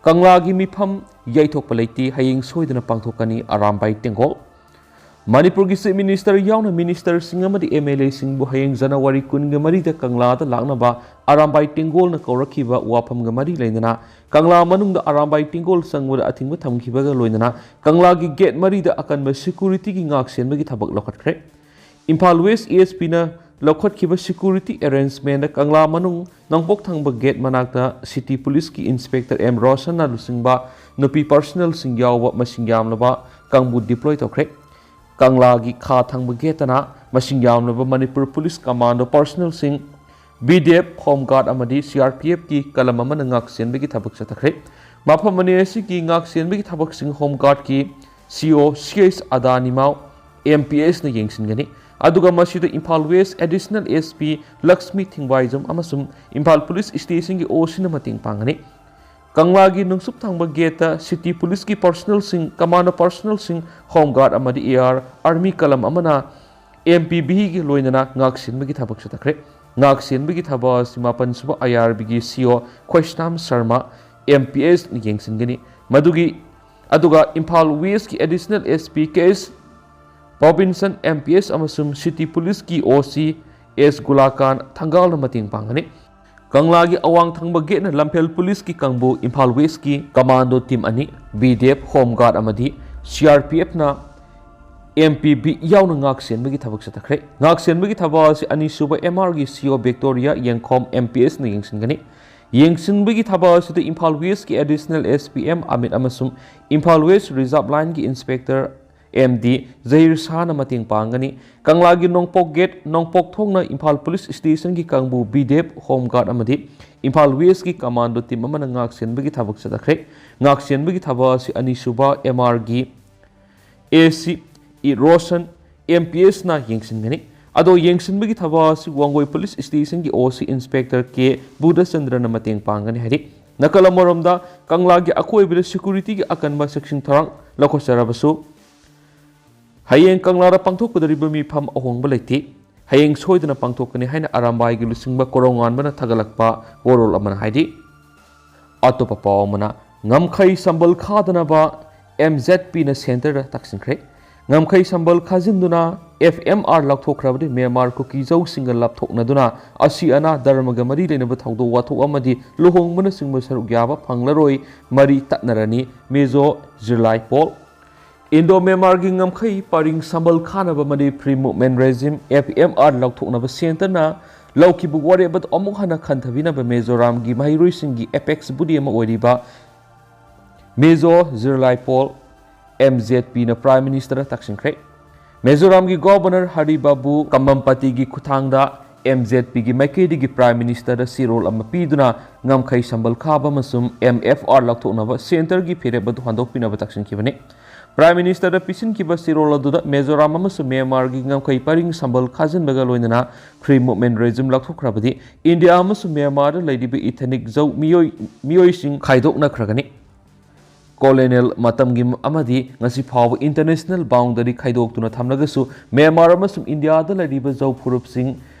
ꯀꯪꯂꯥꯒꯤ ꯃꯤꯐꯝ ꯌꯩꯊꯣꯛꯄ ꯂꯩꯇꯦ, ꯍꯌꯦꯡ ꯁꯣꯏꯗꯅ ꯄꯥꯡꯊꯣꯛꯀꯅꯤ ꯑꯔꯥꯝꯕꯥꯏ ꯇꯦꯡꯒꯣꯜ꯫ ꯃꯅꯤꯄꯨꯔꯒꯤ ꯆꯤꯐ ꯃꯤꯅꯤꯁꯇꯔ ꯌꯥꯎꯅ ꯃꯤꯅꯤꯁꯇꯔꯁꯤꯡ ꯑꯃꯗꯤ ꯑꯦꯝ ꯑꯦꯜ ꯑꯦꯁꯤꯡꯕꯨ ꯍꯌꯦꯡ ꯖꯅꯋꯥꯔꯤ ꯀꯨꯟꯒ ꯃꯔꯤꯗ ꯀꯪꯂꯥꯗ ꯂꯥꯛꯅꯕ ꯑꯔꯥꯝꯕꯥꯏ ꯇꯦꯡꯒꯣꯜꯅ ꯀꯧꯔꯛꯈꯤꯕ ꯋꯥꯐꯝꯒ ꯃꯔꯤ ꯂꯩꯅꯅ ꯀꯪꯂꯥ ꯃꯅꯨꯡꯗ ꯑꯔꯥꯝꯕꯥꯏ ꯇꯦꯡꯒꯣꯜ ꯆꯪꯕꯗ ꯑꯊꯤꯡꯕ ꯊꯝꯈꯤꯕꯒ ꯂꯣꯏꯅꯅ ꯀꯪꯂꯥꯒꯤ ꯒꯦꯠ ꯃꯔꯤꯗ ꯑꯀꯟꯕ ꯁꯦꯀ꯭ꯌꯨꯔꯤꯇꯤꯒꯤ ꯉꯥꯛ ꯁꯦꯟꯕꯒꯤ ꯊꯕꯛ ꯂꯧꯈꯠꯈ꯭ꯔꯦ꯫ ꯏꯝꯐꯥꯜ ꯋꯦꯁ ꯑꯦ ꯑꯦꯁ ꯄꯤꯅ ꯂꯧꯈꯠꯈꯤꯕ ꯁꯦꯀ꯭ꯌꯨꯔꯤꯇꯤ ꯑꯦꯔꯦꯟꯖꯃꯦꯟꯗ ꯀꯪꯂꯥ ꯃꯅꯨꯡ ꯅꯣꯡꯄꯣꯛ ꯊꯪꯕ ꯒꯦꯠ ꯃꯅꯥꯛꯇ ꯁꯤꯇꯤ ꯄꯨꯂꯤꯁꯀꯤ ꯏꯟꯁꯄꯦꯛꯇꯔ ꯑꯦꯝ ꯔꯣꯁꯟꯅ ꯂꯨꯆꯤꯡꯕ ꯅꯨꯄꯤ ꯄꯥꯔꯁꯅꯦꯜꯁꯤꯡ ꯌꯥꯎꯕ ꯃꯁꯤꯡ ꯌꯥꯝꯂꯕ ꯀꯥꯡꯕꯨ ꯗꯤꯄ꯭ꯂꯣꯏ ꯇꯧꯈ꯭ꯔꯦ꯫ ꯀꯪꯂꯥꯒꯤ ꯈꯥ ꯊꯪꯕ ꯒꯦꯠꯇꯅ ꯃꯁꯤꯡ ꯌꯥꯝꯂꯕ ꯃꯅꯤꯄꯨꯔ ꯄꯨꯂꯤꯁ ꯀꯃꯥꯟꯗꯣ ꯄꯥꯔꯁꯅꯦꯜꯁꯤꯡ, B D F, home guard ꯑꯃꯗꯤ ꯁꯤ ꯑꯥꯔ ꯄꯤ ꯑꯦꯐꯀꯤ ꯀꯂꯝ ꯑꯃꯅ ꯉꯥꯛ ꯁꯦꯟꯕꯒꯤ ꯊꯕꯛ ꯆꯠꯊꯈ꯭ꯔꯦ꯫ ꯃꯐꯝ ꯑꯅꯤ ꯑꯁꯤꯒꯤ ꯉꯥꯛ ꯁꯦꯟꯕꯒꯤ ꯊꯕꯛꯁꯤꯡ ꯍꯣꯝ ꯒꯥꯔꯗꯀꯤ ꯁꯤ ꯑꯣ ꯁꯤ ꯑꯦꯁ ꯑꯗꯥꯅꯤꯃꯥꯎ, ꯑꯦꯝ ꯄꯤ ꯑꯦꯁꯅ ꯌꯦꯡꯁꯤꯟꯒꯅꯤ꯫ ꯑꯗꯨꯒ ꯃꯁꯤꯗ Imphal west additional S P Lakshmi Thingbaijam ꯑꯃꯁꯨꯡ ꯏꯝꯐꯥꯜ ꯄꯨꯂꯤꯁ ꯁ꯭ꯇꯦꯁꯟꯒꯤ ꯑꯣ ꯁꯤꯅ ꯃꯇꯦꯡ ꯄꯥꯡꯒꯅꯤ꯫ ꯀꯪꯂꯥꯒꯤ ꯅꯨꯡꯁꯨꯞ ꯊꯪꯕ ꯒꯦꯠꯇ ꯁꯤꯇꯤ ꯄꯨꯂꯤꯁꯀꯤ ꯄꯥꯔꯁꯅꯦꯜꯁꯤꯡ, ꯀꯃꯥꯟꯗꯣ ꯄꯥꯔꯁꯅꯦꯜꯁꯤꯡ, ꯍꯣꯝ ꯒꯥꯔꯗ ꯑꯃꯗꯤ ꯑꯦ ꯑꯥꯔ ꯑꯥꯔꯃꯤ ꯀꯂꯝ ꯑꯃꯅ ꯑꯦꯝ ꯄꯤ ꯕꯤꯒꯤ ꯂꯣꯏꯅꯅ ꯉꯥꯛ ꯁꯦꯟꯕꯒꯤ ꯊꯕꯛ ꯆꯠꯊꯈ꯭ꯔꯦ꯫ ꯉꯥꯛ ꯁꯦꯟꯕꯒꯤ ꯊꯕꯛ ꯑꯁꯤ ꯃꯥꯄꯟ ꯁꯨꯕ ꯑꯥꯏ ꯑꯥꯔ ꯕꯤꯒꯤ ꯁꯤ ꯑꯣ ꯈꯣꯏꯁꯅꯥꯝ ꯁꯔꯃ, ꯑꯦꯝ ꯄꯤ ꯑꯦꯁꯅ ꯌꯦꯡꯁꯤꯟꯒꯅꯤ꯫ ꯃꯗꯨꯒꯤ, ꯑꯗꯨꯒ ꯏꯝꯐꯥꯜ ꯋꯦꯁꯀꯤ ꯑꯦꯗꯤꯁꯅꯦꯜ ꯑꯦꯁ ꯄꯤ ꯀꯦ ꯑꯦꯁ ꯄꯣꯕꯤꯟꯁꯟ, ꯑꯦꯝ ꯄꯤ ꯑꯦꯁ, ꯑꯃꯁꯨꯡ ꯁꯤꯇꯤ ꯄꯨꯂꯤꯁꯀꯤ ꯑꯣ ꯁꯤ ꯑꯦꯁ ꯒꯨꯂꯥꯀꯥꯟ ꯊꯪꯒꯥꯜꯅ ꯃꯇꯦꯡ ꯄꯥꯡꯒꯅꯤ꯫ ꯀꯪꯂꯥꯒꯤ ꯑꯋꯥꯡ ꯊꯪꯕ ꯒꯦꯠꯅ ꯂꯝꯐꯦꯜ ꯄꯨꯂꯤꯁꯀꯤ ꯀꯥꯡꯕꯨ, ꯏꯝꯐꯥꯜ ꯋꯦꯁꯀꯤ ꯀꯃꯥꯟꯗꯣ ꯇꯤꯝ ꯑꯅꯤ, B D F, home guard ꯑꯃꯗꯤ ꯁꯤ ꯑꯥꯔ ꯄꯤ ꯑꯦꯐꯅ ꯑꯦꯝ ꯄꯤ ꯕꯤ ꯌꯥꯎꯅ ꯉꯥꯛ ꯁꯦꯟꯕꯒꯤ ꯊꯕꯛ ꯆꯠꯊꯈ꯭ꯔꯦ꯫ ꯉꯥꯛ ꯁꯦꯟꯕꯒꯤ ꯊꯕꯛ ꯑꯁꯤ ꯑꯅꯤꯁꯨꯕ ꯑꯦꯝ ꯑꯥꯔꯒꯤ ꯁꯤ ꯑꯣ ꯕꯤꯛꯇꯣꯔꯤꯌꯥ ꯌꯦꯡꯈꯣꯝ, ꯑꯦꯝ ꯄꯤ ꯑꯦꯁꯅ ꯌꯦꯡꯁꯤꯟꯒꯅꯤ꯫ ꯌꯦꯡꯁꯤꯟꯕꯒꯤ ꯊꯕꯛ ꯑꯁꯤꯗ ꯏꯝꯐꯥꯜ ꯋꯦꯁꯀꯤ additional S P M Amit ꯑꯃꯁꯨꯡ ꯏꯝꯐꯥꯜ ꯋꯦꯁ ꯔꯤꯖꯥꯔꯚ ꯂꯥꯏꯟꯒꯤ ꯏꯟꯁꯄꯦꯛꯇꯔ ꯑꯦꯝ ꯗꯤ ꯖꯍꯤꯔ ꯁꯥꯍꯅ ꯃꯇꯦꯡ ꯄꯥꯡꯒꯅꯤ꯫ ꯀꯪꯂꯥꯒꯤ ꯅꯣꯡꯄꯣꯛ ꯒꯦꯠ, ꯅꯣꯡꯄꯣꯛ ꯊꯣꯡꯅ ꯏꯝꯐꯥꯜ ꯄꯨꯂꯤꯁ ꯁ꯭ꯇꯦꯁꯟꯒꯤ ꯀꯥꯡꯕꯨ, ꯕꯤ ꯗꯦꯞ, ꯍꯣꯝ ꯒꯥꯔꯗ ꯑꯃꯗꯤ ꯏꯝꯐꯥꯜ ꯋꯦꯁꯀꯤ ꯀꯃꯥꯟꯗꯣ ꯇꯤꯝ ꯑꯃꯅ ꯉꯥꯛ ꯁꯦꯟꯕꯒꯤ ꯊꯕꯛ ꯆꯠꯊꯈ꯭ꯔꯦ꯫ ꯉꯥꯛ ꯁꯦꯟꯕꯒꯤ ꯊꯕꯛ ꯑꯁꯤ ꯑꯅꯤꯁꯨꯕ ꯑꯦꯝ ꯑꯥꯔꯒꯤ ꯑꯦ ꯁꯤ ꯏ ꯔꯣꯁꯟ, ꯑꯦꯝ ꯄꯤ ꯑꯦꯁꯅ ꯌꯦꯡꯁꯤꯟꯒꯅꯤ꯫ ꯑꯗꯣ ꯌꯦꯡꯁꯤꯟꯕꯒꯤ ꯊꯕꯛ ꯑꯁꯤ ꯋꯥꯡꯒꯣꯏ ꯄꯨꯂꯤꯁ ꯁ꯭ꯇꯦꯁꯟꯒꯤ ꯑꯣ ꯁꯤ ꯏꯟꯁꯄꯦꯛꯇꯔ ꯀꯦ ꯕꯨꯙꯆꯟꯗ꯭ꯔꯅ ꯃꯇꯦꯡ ꯄꯥꯡꯒꯅꯤ ꯍꯥꯏꯔꯤ꯫ ꯅꯥꯀꯜ ꯑꯃꯔꯣꯝꯗ, ꯀꯪꯂꯥꯒꯤ ꯑꯀꯣꯏꯕꯗ ꯁꯦꯀ꯭ꯌꯨꯔꯤꯇꯤꯒꯤ ꯑꯀꯟꯕ ꯆꯦꯛꯁꯤꯟ ꯊꯧꯔꯥꯡ ꯂꯧꯈꯠꯆꯔꯕꯁꯨ, ꯍꯌꯦꯡ ꯀꯪꯂꯥꯗ ꯄꯥꯡꯊꯣꯛꯀꯗꯧꯔꯤꯕ ꯃꯤꯐꯝ ꯑꯍꯣꯡꯕ ꯂꯩꯇꯦ꯫ ꯍꯌꯦꯡ ꯁꯣꯏꯗꯅ ꯄꯥꯡꯊꯣꯛꯀꯅꯤ ꯍꯥꯏꯅ ꯑꯔꯥꯝꯕꯥꯏꯒꯤ ꯂꯨꯆꯤꯡꯕ ꯀꯣꯔꯧꯉꯥꯟꯕꯅ ꯊꯥꯒꯠꯂꯛꯄ ꯋꯥꯔꯣꯜ ꯑꯃꯅ ꯍꯥꯏꯔꯤ꯫ ꯑꯇꯣꯞꯄ ꯄꯥꯎ ꯑꯃꯅ, ꯉꯝꯈꯩ ꯁꯝꯕꯜ ꯈꯥꯗꯅꯕ ꯑꯦꯝ ꯖꯦꯠ ꯄꯤꯅ ꯁꯦꯟꯇꯔꯗ ꯇꯛꯁꯤꯟꯈ꯭ꯔꯦ꯫ ꯉꯝꯈꯩ ꯁꯝꯕꯜ ꯈꯥꯖꯤꯟꯗꯨꯅ ꯑꯦꯐ ꯑꯦꯝ ꯑꯥꯔ ꯂꯥꯎꯊꯣꯛꯈ꯭ꯔꯕꯗꯤ ꯃ꯭ꯌꯥꯟꯃꯥꯔ ꯀꯨꯀꯤꯖꯧꯁꯤꯡꯒ ꯂꯥꯞꯊꯣꯛꯅꯗꯨꯅ ꯑꯁꯤ ꯑꯅꯥ, ꯙꯔꯃꯒ ꯃꯔꯤ ꯂꯩꯅꯕ ꯊꯧꯗꯣꯛ ꯋꯥꯊꯣꯛ ꯑꯃꯗꯤ ꯂꯨꯍꯣꯡꯕꯅꯆꯤꯡꯕ ꯁꯔꯨꯛ ꯌꯥꯕ ꯐꯪꯂꯔꯣꯏ, ꯃꯔꯤ ꯇꯠꯅꯔꯅꯤ, ꯃꯦꯖꯣ ꯖꯤꯔꯂꯥꯏ ꯄꯣꯜ꯫ ꯏꯟꯗꯣ ꯃ꯭ꯌꯥꯟꯃꯥꯔꯒꯤ ꯉꯝꯈꯩ ꯄꯔꯤꯡ ꯁꯝꯕꯜ ꯈꯥꯅꯕ ꯑꯃꯗꯤ free movement regime, F M R, ꯂꯥꯎꯊꯣꯛꯅꯕ ꯁꯦꯟꯇꯔꯅ ꯂꯧꯈꯤꯕ ꯋꯥꯔꯦꯞ ꯑꯗꯨ ꯑꯃꯨꯛ ꯍꯟꯅ ꯈꯟꯊꯕꯤꯅꯕ ꯃꯤꯖꯣꯔꯥꯝꯒꯤ ꯃꯍꯩꯔꯣꯏꯁꯤꯡꯒꯤ ꯑꯦꯄꯦꯛꯁ ꯕꯣꯗꯤ ꯑꯃ ꯑꯣꯏꯔꯤꯕ ꯃꯦꯖꯣ ꯖꯤꯔꯂꯥꯏ ꯄꯣꯜ, ꯑꯦꯝ ꯖꯦꯠ ꯄꯤꯅ ꯄ꯭ꯔꯥꯏꯝ ꯃꯤꯅꯤꯁꯇꯔꯗ ꯇꯛꯁꯤꯟꯈ꯭ꯔꯦ꯫ ꯃꯤꯖꯣꯔꯥꯝꯒꯤ ꯒꯣꯚꯔꯅꯔ ꯍꯔꯤ ꯕꯥꯕꯨ ꯀꯝꯕꯝꯄꯇꯤꯒꯤ ꯈꯨꯠꯊꯥꯡꯗ ꯑꯦꯝ ꯖꯦꯠ ꯄꯤꯒꯤ ꯃꯥꯏꯀꯩꯗꯒꯤ ꯄ꯭ꯔꯥꯏꯝ ꯃꯤꯅꯤꯁꯇꯔꯗ ꯆꯦꯔꯣꯜ ꯑꯃ ꯄꯤꯗꯨꯅ ꯉꯝꯈꯩ ꯁꯝꯕꯜ ꯈꯥꯕ ꯑꯃꯁꯨꯡ ꯑꯦꯝ ꯑꯦꯐ ꯑꯥꯔ ꯂꯧꯊꯣꯛꯅꯕ ꯁꯦꯟꯇꯔꯒꯤ ꯐꯤꯔꯦꯞ ꯑꯗꯨ ꯍꯟꯗꯣꯛꯄꯤꯅꯕ ꯇꯛꯁꯤꯟꯈꯤꯕꯅꯤ꯫ ꯄ꯭ꯔꯥꯏꯝ ꯃꯤꯅꯤꯁꯇꯔꯗ ꯄꯤꯁꯤꯟꯈꯤꯕ ꯆꯦꯔꯣꯜ ꯑꯗꯨꯗ ꯃꯤꯖꯣꯔꯥꯝ ꯑꯃꯁꯨꯡ ꯃ꯭ꯌꯥꯟꯃꯥꯔꯒꯤ ꯉꯝꯈꯩ ꯄꯔꯤꯡ ꯁꯝꯕꯜ ꯈꯥꯖꯤꯟꯕꯒ ꯂꯣꯏꯅꯅ ꯐ꯭ꯔꯤ ꯃꯨꯚꯃꯦꯟ ꯔꯦꯖꯤꯝ ꯂꯧꯊꯣꯛꯈ꯭ꯔꯕꯗꯤ ꯏꯟꯗꯤꯌꯥ ꯑꯃꯁꯨꯡ ꯃ꯭ꯌꯥꯟꯃꯥꯔꯗ ꯂꯩꯔꯤꯕ ꯏꯊꯅꯤꯛ ꯖꯧ ꯃꯤꯑꯣꯏ-, ꯃꯤꯑꯣꯏꯁꯤꯡ ꯈꯥꯏꯗꯣꯛꯅꯈ꯭ꯔꯒꯅꯤ꯫ ꯀꯣꯂꯣꯅꯤꯌꯦꯜ ꯃꯇꯝꯒꯤ ꯑꯃꯗꯤ ꯉꯁꯤ ꯐꯥꯎꯕ ꯏꯟꯇꯔꯅꯦꯁꯅꯦꯜ ꯕꯥꯎꯟꯗꯔꯤ ꯈꯥꯏꯗꯣꯛꯇꯨꯅ ꯊꯝꯂꯒꯁꯨ ꯃ꯭ꯌꯥꯟꯃꯥꯔ ꯑꯃꯁꯨꯡ ꯏꯟꯗꯤꯌꯥꯗ ꯂꯩꯔꯤꯕ ꯖꯧ ꯐꯨꯔꯨꯞꯁꯤꯡ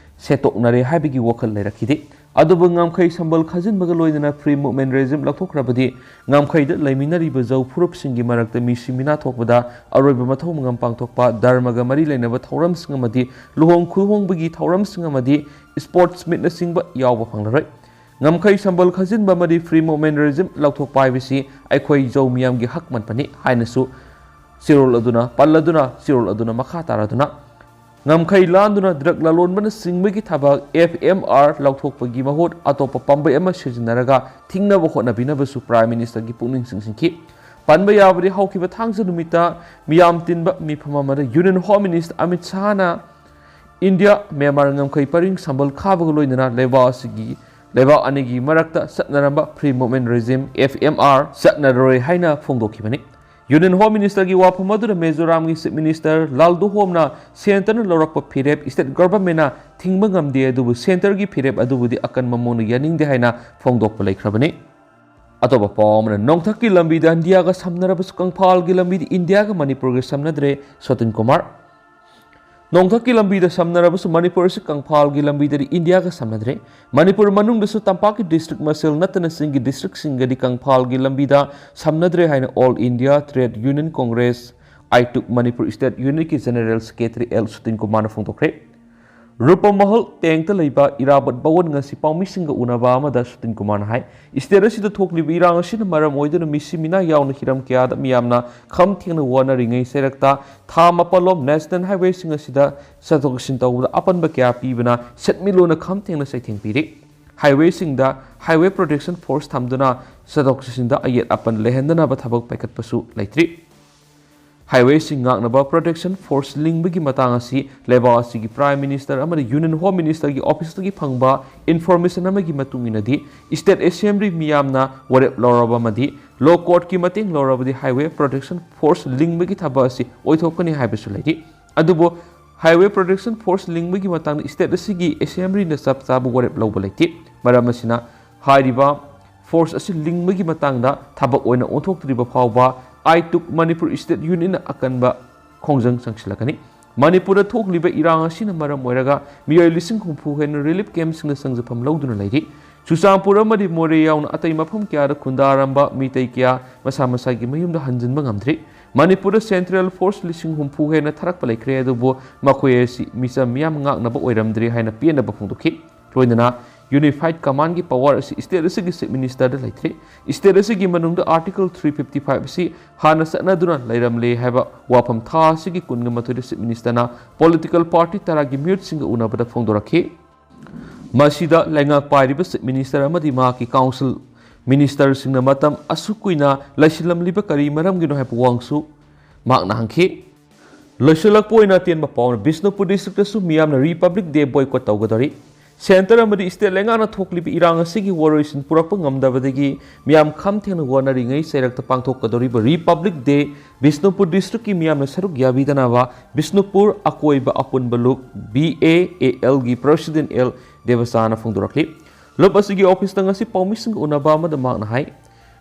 ꯁꯦꯠꯇꯣꯛꯅꯔꯦ ꯍꯥꯏꯕꯒꯤ ꯋꯥꯈꯜ ꯂꯩꯔꯛꯈꯤꯗꯦ꯫ ꯑꯗꯨꯕꯨ ꯉꯝꯈꯩ ꯁꯝꯕꯜ ꯈꯥꯖꯤꯟꯕꯒ ꯂꯣꯏꯅꯅ ꯐ꯭ꯔꯤ ꯃꯨꯚꯃꯦꯟ ꯔꯦꯖꯤꯝ ꯂꯧꯊꯣꯛꯈ꯭ꯔꯕꯗꯤ ꯉꯝꯈꯩꯗ ꯂꯩꯃꯤꯟꯅꯔꯤꯕ ꯖꯧ ꯐꯨꯔꯨꯞꯁꯤꯡꯒꯤ ꯃꯔꯛꯇ ꯃꯤꯁꯤ ꯃꯤꯅꯥ ꯊꯣꯛꯄꯗ ꯑꯔꯣꯏꯕ ꯃꯊꯧ ꯃꯉꯝ ꯄꯥꯡꯊꯣꯛꯄ, ꯙꯔꯃꯒ ꯃꯔꯤ ꯂꯩꯅꯕ ꯊꯧꯔꯝꯁꯤꯡ ꯑꯃꯗꯤ ꯂꯨꯍꯣꯡ ꯈꯨꯍꯣꯡꯕꯒꯤ ꯊꯧꯔꯝꯁꯤꯡ ꯑꯃꯗꯤ ꯁ꯭ꯄꯣꯔꯠꯁ ꯃꯤꯠꯅꯆꯤꯡꯕ ꯌꯥꯎꯕ ꯐꯪꯂꯔꯣꯏ꯫ ꯉꯝꯈꯩ ꯁꯝꯕꯜ ꯈꯥꯖꯤꯟꯕ ꯑꯃꯗꯤ ꯐ꯭ꯔꯤ ꯃꯨꯚꯃꯦꯟ ꯔꯦꯖꯤꯝ ꯂꯧꯊꯣꯛꯄ ꯍꯥꯏꯕꯁꯤ ꯑꯩꯈꯣꯏ ꯖꯧ ꯃꯤꯌꯥꯝꯒꯤ ꯍꯛ ꯃꯟꯕꯅꯤ ꯍꯥꯏꯅꯁꯨ ꯆꯦꯔꯣꯜ ꯑꯗꯨꯅ ꯄꯜꯂꯗꯨꯅ, ꯆꯦꯔꯣꯜ ꯑꯗꯨꯅ ꯃꯈꯥ ꯇꯥꯔꯗꯨꯅ, ꯉꯝꯈꯩ ꯂꯥꯟꯗꯨꯅ ꯗ꯭ꯔꯒ ꯂꯂꯣꯟꯕꯅꯆꯤꯡꯕꯒꯤ ꯊꯕꯛ ꯑꯦꯐ ꯑꯦꯝ ꯑꯥꯔ ꯂꯧꯊꯣꯛꯄꯒꯤ ꯃꯍꯨꯠ ꯑꯇꯣꯞꯄ ꯄꯥꯝꯕꯩ ꯑꯃ ꯁꯤꯖꯤꯟꯅꯔꯒ ꯊꯤꯡꯅꯕ ꯍꯣꯠꯅꯕꯤꯅꯕꯁꯨ ꯄ꯭ꯔꯥꯏꯝ ꯃꯤꯅꯤꯁꯇꯔꯒꯤ ꯄꯨꯛꯅꯤꯡ ꯆꯤꯡꯁꯤꯟꯈꯤ꯫ ꯄꯟꯕ ꯌꯥꯕꯗꯤ, ꯍꯧꯈꯤꯕ ꯊꯥꯡꯖ ꯅꯨꯃꯤꯠꯇ ꯃꯤꯌꯥꯝ ꯇꯤꯟꯕ ꯃꯤꯐꯝ ꯑꯃꯗ Union Home Minister ꯑꯃꯤꯠ ꯁꯥꯍꯅ ꯏꯟꯗꯤꯌꯥ ꯃ꯭ꯌꯥꯟꯃꯥꯔ ꯉꯝꯈꯩ ꯄꯔꯤꯡ ꯁꯝꯕꯜ ꯈꯥꯕꯒ ꯂꯣꯏꯅꯅ ꯂꯩꯕꯥꯛ ꯑꯁꯤꯒꯤ, ꯂꯩꯕꯥꯛ ꯑꯅꯤꯒꯤ ꯃꯔꯛꯇ ꯆꯠꯅꯔꯝꯕ Free Movement Regime, F M R, ꯆꯠꯅꯔꯔꯣꯏ ꯍꯥꯏꯅ ꯐꯣꯡꯗꯣꯛꯈꯤꯕꯅꯤ꯫ Union Home Ministerꯒꯤ ꯋꯥꯐꯝ ꯑꯗꯨꯗ ꯃꯤꯖꯣꯔꯥꯝꯒꯤ Chief Minister ꯂꯥꯜꯗꯨꯍꯣꯝꯅ centreꯅ ꯂꯧꯔꯛꯄ ꯐꯤꯔꯦꯞ state governmentꯅ ꯊꯤꯡꯕ ꯉꯝꯗꯦ, ꯑꯗꯨꯕꯨ centreꯒꯤ ꯐꯤꯔꯦꯞ ꯑꯗꯨꯕꯨꯗꯤ ꯑꯀꯟꯕ ꯃꯑꯣꯡꯗ ꯌꯥꯅꯤꯡꯗꯦ ꯍꯥꯏꯅ ꯐꯣꯡꯗꯣꯛꯄ ꯂꯩꯈ꯭ꯔꯕꯅꯤ꯫ ꯑꯇꯣꯞꯄ ꯄꯥꯎ ꯑꯃꯅ, ꯅꯣꯡꯊꯛꯀꯤ ꯂꯝꯕꯤꯗ ꯏꯟꯗꯤꯌꯥꯒ ꯁꯝꯅꯔꯕꯁꯨ ꯀꯪꯐꯥꯜꯒꯤ ꯂꯝꯕꯤꯗꯤ ꯏꯟꯗꯤꯌꯥꯒ ꯃꯅꯤꯄꯨꯔꯒ ꯁꯝꯅꯗ꯭ꯔꯦ, ꯁꯣꯇꯤꯟ ꯀꯨꯃꯥꯔ꯫ ꯅꯣꯡꯊꯛꯀꯤ ꯂꯝꯕꯤꯗ ꯁꯝꯅꯔꯕꯁꯨ ꯃꯅꯤꯄꯨꯔ ꯑꯁꯤ ꯀꯪꯐꯥꯜꯒꯤ ꯂꯝꯕꯤꯗꯗꯤ ꯏꯟꯗꯤꯌꯥꯒ ꯁꯝꯅꯗ꯭ꯔꯦ꯫ ꯃꯅꯤꯄꯨꯔ ꯃꯅꯨꯡꯗꯁꯨ ꯇꯝꯄꯥꯛꯀꯤ district ꯃꯁꯦꯜ ꯅꯠꯇꯅ ꯆꯤꯡꯒꯤ districtꯁꯤꯡꯒꯗꯤ ꯀꯪꯐꯥꯜꯒꯤ ꯂꯝꯕꯤꯗ ꯁꯝꯅꯗ꯭ꯔꯦ ꯍꯥꯏꯅ All India Trade Union Congress, AITUC, Manipur state unitꯀꯤ general secretary ꯑꯦꯜ ꯁꯨꯇꯤꯟ ꯀꯨꯃꯥꯔꯅ ꯐꯣꯡꯗꯣꯛꯈ꯭ꯔꯦ꯫ ꯔꯨꯄꯝ ꯃꯍꯜ ꯇꯦꯡꯇ ꯂꯩꯕ ꯏꯔꯥꯕꯠ ꯚꯋꯟ ꯉꯁꯤ ꯄꯥꯎꯃꯤꯁꯤꯡꯒ ꯎꯅꯕ ꯑꯃꯗ ꯁꯨꯇꯤꯟ ꯀꯨꯃꯥꯔꯅ ꯍꯥꯏ, state ꯑꯁꯤꯗ ꯊꯣꯛꯂꯤꯕ ꯏꯔꯥꯡ ꯑꯁꯤꯅ ꯃꯔꯝ ꯑꯣꯏꯗꯨꯅ ꯃꯤꯁꯤ ꯃꯤꯅꯥ ꯌꯥꯎꯅ ꯍꯤꯔꯝ ꯀꯌꯥꯗ ꯃꯤꯌꯥꯝꯅ ꯈꯝ ꯊꯦꯡꯅ ꯋꯥꯅꯔꯤꯉꯩ ꯆꯩꯔꯛꯇ ꯊꯥ ꯃꯥꯄꯜꯂꯣꯝ national highwayꯁꯤꯡ ꯑꯁꯤꯗ ꯆꯠꯊꯣꯛ ꯆꯠꯁꯤꯟ ꯇꯧꯕꯗ ꯑꯄꯟꯕ ꯀꯌꯥ ꯄꯤꯕꯅ ꯁꯦꯟꯃꯤꯠꯂꯣꯟꯅ ꯈꯝ ꯊꯦꯡꯅ ꯆꯩꯊꯦꯡ ꯄꯤꯔꯤ꯫ Highwayꯁꯤꯡꯗ highway protection force ꯊꯝꯗꯨꯅ ꯆꯠꯊꯣꯛ ꯆꯠꯁꯤꯟꯗ ꯑꯌꯦꯠ ꯑꯄꯟ ꯂꯩꯍꯟꯗꯅꯕ ꯊꯕꯛ ꯄꯥꯏꯈꯠꯄꯁꯨ ꯂꯩꯇ꯭ꯔꯤ꯫ Highwayꯁꯤꯡ ꯉꯥꯛꯅꯕ protection force ꯂꯤꯡꯕꯒꯤ ꯃꯇꯥꯡ ꯑꯁꯤ ꯂꯩꯕꯥꯛ ꯑꯁꯤꯒꯤ Prime Minister ꯑꯃꯗꯤ Union Home Ministerꯒꯤ officeꯇꯒꯤ ꯐꯪꯕ information ꯑꯃꯒꯤ ꯃꯇꯨꯡ ꯏꯟꯅꯗꯤ, state assembly ꯃꯤꯌꯥꯝꯅ ꯋꯥꯔꯦꯞ ꯂꯧꯔꯕ ꯑꯃꯗꯤ law courtꯀꯤ ꯃꯇꯦꯡ ꯂꯧꯔꯕꯗꯤ highway protection force ꯂꯤꯡꯕꯒꯤ ꯊꯕꯛ ꯑꯁꯤ ꯑꯣꯏꯊꯣꯛꯀꯅꯤ ꯍꯥꯏꯕꯁꯨ ꯂꯩꯔꯤ꯫ ꯑꯗꯨꯕꯨ highway protection force ꯂꯤꯡꯕꯒꯤ ꯃꯇꯥꯡꯗ state ꯑꯁꯤꯒꯤ assemblyꯅ ꯆꯞ ꯆꯥꯕ ꯋꯥꯔꯦꯞ ꯂꯧꯕ ꯂꯩꯇꯦ꯫ ꯃꯔꯝ ꯑꯁꯤꯅ ꯍꯥꯏꯔꯤꯕ force ꯑꯁꯤ ꯂꯤꯡꯕꯒꯤ ꯃꯇꯥꯡꯗ ꯊꯕꯛ ꯑꯣꯏꯅ ꯑꯣꯟꯊꯣꯛꯇ꯭ꯔꯤꯕ ꯐꯥꯎꯕ ꯑꯥꯏꯇꯨꯛ ꯃꯅꯤꯄꯨꯔ state unitꯅ ꯑꯀꯟꯕ ꯈꯣꯡꯖꯪ ꯆꯪꯁꯤꯜꯂꯛꯀꯅꯤ꯫ ꯃꯅꯤꯄꯨꯔꯗ ꯊꯣꯛꯂꯤꯕ ꯏꯔꯥꯡ ꯑꯁꯤꯅ ꯃꯔꯝ ꯑꯣꯏꯔꯒ ꯃꯤꯑꯣꯏ ꯂꯤꯁꯤꯡ ꯍꯨꯝꯐꯨ ꯍꯦꯟꯅ relief campꯁꯤꯡꯗ ꯆꯪꯖꯐꯝ ꯂꯧꯗꯨꯅ ꯂꯩꯔꯤ꯫ ꯆꯨꯔꯆꯥꯟꯄꯨꯔ ꯑꯃꯗꯤ ꯃꯣꯔꯦ ꯌꯥꯎꯅ ꯑꯇꯩ ꯃꯐꯝ ꯀꯌꯥꯗ ꯈꯨꯟꯗꯥꯔꯝꯕ ꯃꯤꯇꯩ ꯀꯌꯥ ꯃꯁꯥ ꯃꯁꯥꯒꯤ ꯃꯌꯨꯝꯗ ꯍꯟꯖꯤꯟꯕ ꯉꯝꯗ꯭ꯔꯤ꯫ ꯃꯅꯤꯄꯨꯔꯗ central force ꯂꯤꯁꯤꯡ ꯍꯨꯝꯐꯨ ꯍꯦꯟꯅ ꯊꯥꯔꯛꯄ ꯂꯩꯈ꯭ꯔꯦ, ꯑꯗꯨꯕꯨ ꯃꯈꯣꯏ ꯑꯁꯤ ꯃꯤꯆꯝ ꯃꯤꯌꯥꯝ ꯉꯥꯛꯅꯕ ꯑꯣꯏꯔꯝꯗ꯭ꯔꯤ ꯍꯥꯏꯅ ꯄꯦꯟꯗꯕ ꯐꯣꯡꯗꯣꯛꯈꯤ꯫ ꯂꯣꯏꯅꯅ unified commandꯒꯤ power ꯑꯁꯤ state ꯑꯁꯤꯒꯤ Chief Ministerꯗ ꯂꯩꯇ꯭ꯔꯤ꯫ State ꯑꯁꯤꯒꯤ ꯃꯅꯨꯡꯗ Article three fifty five ꯑꯁꯤ ꯍꯥꯟꯅ ꯆꯠꯅꯗꯨꯅ ꯂꯩꯔꯝꯂꯦ ꯍꯥꯏꯕ ꯋꯥꯐꯝ ꯊꯥ ꯑꯁꯤꯒꯤ ꯀꯨꯟꯒ ꯃꯥꯊꯣꯏꯗ Chief Ministerꯅ political party ꯇꯔꯥꯒꯤ ꯃꯤꯍꯨꯠꯁꯤꯡꯒ ꯎꯅꯕꯗ ꯐꯣꯡꯗꯣꯔꯛꯈꯤ꯫ ꯃꯁꯤꯗ ꯂꯩꯉꯥꯛ ꯄꯥꯏꯔꯤꯕ Chief Minister ꯑꯃꯗꯤ ꯃꯍꯥꯛꯀꯤ council ꯃꯤꯅꯤꯁꯇꯔꯁꯤꯡꯅ ꯃꯇꯝ ꯑꯁꯨꯛ ꯀꯨꯏꯅ ꯂꯩꯁꯤꯜꯂꯝꯂꯤꯕ ꯀꯔꯤ ꯃꯔꯝꯒꯤꯅꯣ ꯍꯥꯏꯕ ꯋꯥꯍꯪꯁꯨ ꯃꯍꯥꯛꯅ ꯍꯪꯈꯤ꯫ ꯂꯣꯏꯁꯤꯜꯂꯛꯄ ꯑꯣꯏꯅ ꯑꯇꯦꯟꯕ ꯄꯥꯎꯅ ꯕꯤꯁꯅꯨꯄꯨꯔ ꯗꯤꯁꯇ꯭ꯔꯤꯛꯇꯁꯨ ꯃꯤꯌꯥꯝꯅ ꯔꯤꯄꯕ꯭ꯂꯤꯛ ꯗꯦ ꯕꯣꯏꯀꯣꯠ ꯇꯧꯒꯗꯧꯔꯤ꯫ ꯁꯦꯟꯇꯔ ꯑꯃꯗꯤ ꯁ꯭ꯇꯦꯠ ꯂꯩꯉꯥꯛꯅ ꯊꯣꯛꯂꯤꯕ ꯏꯔꯥꯡ ꯑꯁꯤꯒꯤ ꯋꯥꯔꯣꯏꯁꯤꯟ ꯄꯨꯔꯛꯄ ꯉꯝꯗꯕꯗꯒꯤ ꯃꯤꯌꯥꯝ ꯈꯝ ꯊꯦꯡꯅ ꯋꯥꯅꯔꯤꯉꯩ ꯆꯩꯔꯛꯇ ꯄꯥꯡꯊꯣꯛꯀꯗꯧꯔꯤꯕ ꯔꯤꯄꯕ꯭ꯂꯤꯛ ꯗꯦ ꯕꯤꯁꯅꯨꯄꯨꯔ ꯗꯤꯁꯇ꯭ꯔꯤꯛꯀꯤ ꯃꯤꯌꯥꯝꯅ ꯁꯔꯨꯛ ꯌꯥꯕꯤꯗꯅꯕ ꯕꯤꯁꯅꯨꯄꯨꯔ ꯑꯀꯣꯏꯕ ꯑꯄꯨꯟꯕ ꯂꯨꯞ, ꯕꯤ ꯑꯦ ꯑꯦ ꯑꯦꯜꯒꯤ ꯄ꯭ꯔꯁꯤꯗꯦꯟ ꯑꯦꯜ ꯗꯦꯕꯆꯥꯅ ꯐꯣꯡꯗꯣꯔꯛꯂꯤ꯫ ꯂꯨꯞ ꯑꯁꯤꯒꯤ ꯑꯣꯐꯤꯁꯇ ꯉꯁꯤ ꯄꯥꯎꯃꯤꯁꯤꯡꯒ ꯎꯅꯕ ꯑꯃꯗ ꯃꯍꯥꯛꯅ ꯍꯥꯏ,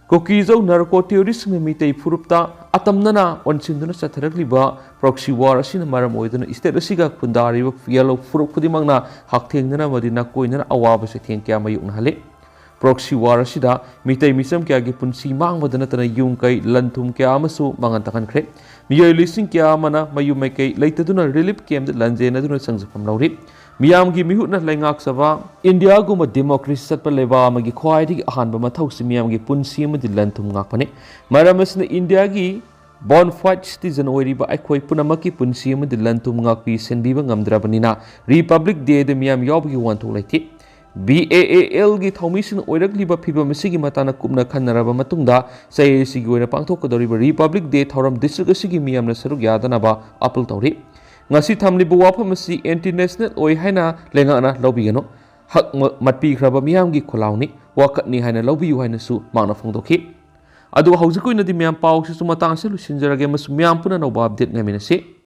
ꯀꯨꯀꯤꯖꯧ ꯅꯥꯔꯀꯣ ꯇꯦꯔꯣꯔꯤꯁꯁꯤꯡꯅ ꯃꯤꯇꯩ ꯐꯨꯔꯨꯞꯇ ꯑꯇꯝꯅꯅ ꯑꯣꯟꯁꯤꯟꯗꯨꯅ ꯆꯠꯊꯔꯛꯂꯤꯕ ꯄ꯭ꯔꯣꯛꯁꯤ ꯋꯥꯔ ꯑꯁꯤꯅ ꯃꯔꯝ ꯑꯣꯏꯗꯨꯅ ꯁ꯭ꯇꯦꯠ ꯑꯁꯤꯒ ꯈꯨꯟꯗꯥꯔꯤꯕ ꯌꯦꯜꯍꯧ ꯐꯨꯔꯨꯞ ꯈꯨꯗꯤꯡꯃꯛꯅ ꯍꯛꯊꯦꯡꯅꯅ ꯑꯃꯗꯤ ꯅꯥꯀꯣꯏꯅꯅ ꯑꯋꯥꯕ ꯆꯩꯊꯦꯡ ꯀꯌꯥ ꯃꯥꯌꯣꯛꯅꯍꯜꯂꯤ꯫ ꯄ꯭ꯔꯣꯛꯁꯤ ꯋꯥꯔ ꯑꯁꯤꯗ ꯃꯤꯇꯩ ꯃꯤꯆꯝ ꯀꯌꯥꯒꯤ ꯄꯨꯟꯁꯤ ꯃꯥꯡꯕꯗ ꯅꯠꯇꯅ ꯌꯨꯝ ꯀꯩ, ꯂꯟ ꯊꯨꯝ ꯀꯌꯥ ꯑꯃꯁꯨ ꯃꯥꯡꯍꯟ ꯇꯥꯛꯍꯟꯈ꯭ꯔꯦ꯫ ꯃꯤꯑꯣꯏ ꯂꯤꯁꯤꯡ ꯀꯌꯥ ꯑꯃꯅ ꯃꯌꯨꯝ ꯃꯩꯀꯩ ꯂꯩꯇꯗꯨꯅ ꯔꯤꯂꯤꯐ ꯀꯦꯝꯞꯇ ꯂꯥꯟꯖꯦꯟꯅꯗꯨꯅ ꯆꯪꯖꯐꯝ ꯂꯧꯔꯤ꯫ ꯃꯤꯌꯥꯝꯒꯤ ꯃꯤꯍꯨꯠꯅ ꯂꯩꯉꯥꯛꯆꯕ ꯏꯟꯗꯤꯌꯥꯒꯨꯝꯕ ꯗꯦꯃꯣꯀ꯭ꯔꯦꯁꯤ ꯆꯠꯄ ꯂꯩꯕꯥꯛ ꯑꯃꯒꯤ ꯈ꯭ꯋꯥꯏꯗꯒꯤ ꯑꯍꯥꯟꯕ ꯃꯊꯧꯁꯤ ꯃꯤꯌꯥꯝꯒꯤ ꯄꯨꯟꯁꯤ ꯑꯃꯗꯤ ꯂꯟ ꯊꯨꯝ ꯉꯥꯛꯄꯅꯤ꯫ ꯃꯔꯝ ꯑꯁꯤꯅ ꯏꯟꯗꯤꯌꯥꯒꯤ ꯕꯣꯟꯐꯥꯏꯠ ꯁꯤꯇꯤꯖꯟ ꯑꯣꯏꯔꯤꯕ ꯑꯩꯈꯣꯏ ꯄꯨꯝꯅꯃꯛꯀꯤ ꯄꯨꯟꯁꯤ ꯑꯃꯗꯤ ꯂꯟ ꯊꯨꯝ ꯉꯥꯛꯄꯤ ꯁꯦꯟꯕꯤꯕ ꯉꯝꯗ꯭ꯔꯕꯅꯤꯅ ꯔꯤꯄꯕ꯭ꯂꯤꯛ ꯗꯦꯗ ꯃꯤꯌꯥꯝ ꯌꯥꯎꯕꯒꯤ ꯋꯥꯍꯟꯊꯣꯛ ꯂꯩꯇꯦ꯫ ꯕꯤ ꯑꯦ ꯑꯦ ꯑꯦꯜꯒꯤ ꯊꯧꯃꯤꯁꯤꯡꯅ ꯑꯣꯏꯔꯛꯂꯤꯕ ꯐꯤꯕꯝ ꯑꯁꯤꯒꯤ ꯃꯇꯥꯡꯗ ꯀꯨꯞꯅ ꯈꯟꯅꯔꯕ ꯃꯇꯨꯡꯗ ꯆꯍꯤ ꯑꯁꯤꯒꯤ ꯑꯣꯏꯅ ꯄꯥꯡꯊꯣꯛꯀꯗꯧꯔꯤꯕ ꯔꯤꯄꯕ꯭ꯂꯤꯛ ꯗꯦ ꯊꯧꯔꯝ ꯗꯤꯁꯇ꯭ꯔꯤꯛ ꯑꯁꯤꯒꯤ ꯃꯤꯌꯥꯝꯅ ꯁꯔꯨꯛ ꯌꯥꯗꯅꯕ ꯑꯥꯄꯤꯜ ꯇꯧꯔꯤ꯫ ꯉꯁꯤ ꯊꯝꯂꯤꯕ ꯋꯥꯐꯝ ꯑꯁꯤ ꯑꯦꯟꯇꯤ ꯅꯦꯁꯅꯦꯜ ꯑꯣꯏ ꯍꯥꯏꯅ ꯂꯩꯉꯥꯛꯅ ꯂꯧꯕꯤꯒꯅꯨ꯫ ꯍꯛ ꯃ-, ꯃꯠꯄꯤꯈ꯭ꯔꯕ ꯃꯤꯌꯥꯝꯒꯤ ꯈꯣꯜꯂꯥꯎꯅꯤ, ꯋꯥꯀꯠꯅꯤ ꯍꯥꯏꯅ ꯂꯧꯕꯤꯌꯨ ꯍꯥꯏꯅꯁꯨ ꯃꯍꯥꯛꯅ ꯐꯣꯡꯗꯣꯛꯈꯤ꯫ ꯑꯗꯨꯒ ꯍꯧꯖꯤꯛꯀꯤ ꯑꯣꯏꯅꯗꯤ ꯃꯌꯥꯝ ꯄꯥꯎꯁꯤꯁꯨ ꯃꯇꯥꯡ ꯑꯁꯤꯗ ꯂꯣꯏꯁꯤꯟꯖꯔꯒꯦ ꯑꯃꯁꯨꯡ ꯃꯌꯥꯝ ꯄꯨꯟꯅ ꯑꯅꯧꯕ ꯑꯞꯗꯦꯠ ꯉꯥꯏꯃꯤꯟꯅꯁꯤ꯫